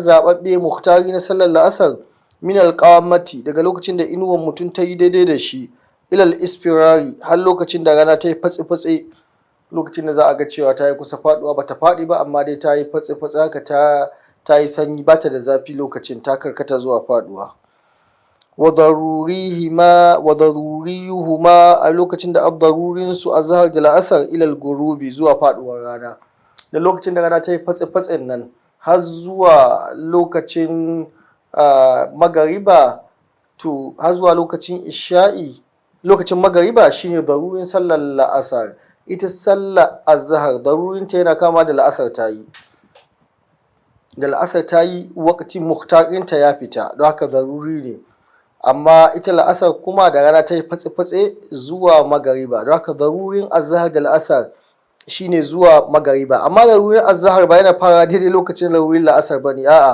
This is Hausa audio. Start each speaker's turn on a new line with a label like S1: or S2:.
S1: Zaɓaɓɓe muhtari na sallar la'asar min alƙawamati, daga lokacin da inuwar mutum ta yi daidai da shi, ilal isfirari, har lokacin da rana ta yi fatsi-fatsi, lokacin da za a ga cewa ta yi kusa faɗuwa, ba ta faɗi ba amma dai ta yi fatsi-fatsi haka, ta yi sanyi, ba ta da zafi, lokacin ta karkata zuwa faɗuwa. Wa darurihima, wa daruriyuhuma, a lokacin da ad-darurin su azhar da la'asar, ilal gurubi, zuwa faɗuwar rana. Da lokacin da rana ta yi fatsi-fatsin nan har zuwa lokacin magariba, to har zuwa lokacin isha'i, lokacin magariba shine darurin sallar la'asar. Ita sallar azhar darurinta yana kama da la'asar ta yi, da la'asar ta yi wakati muhtarinta ya fita, don haka daruri ne. Amma ita la'asar kuma da rana ta yi fatsi-fatsi zuwa magariba. Don haka darurin azhar da la'asar shine zuwa magariba, amma darurin azhar ba yana fara daidai lokacin darurin la'asar ba ne, a'a.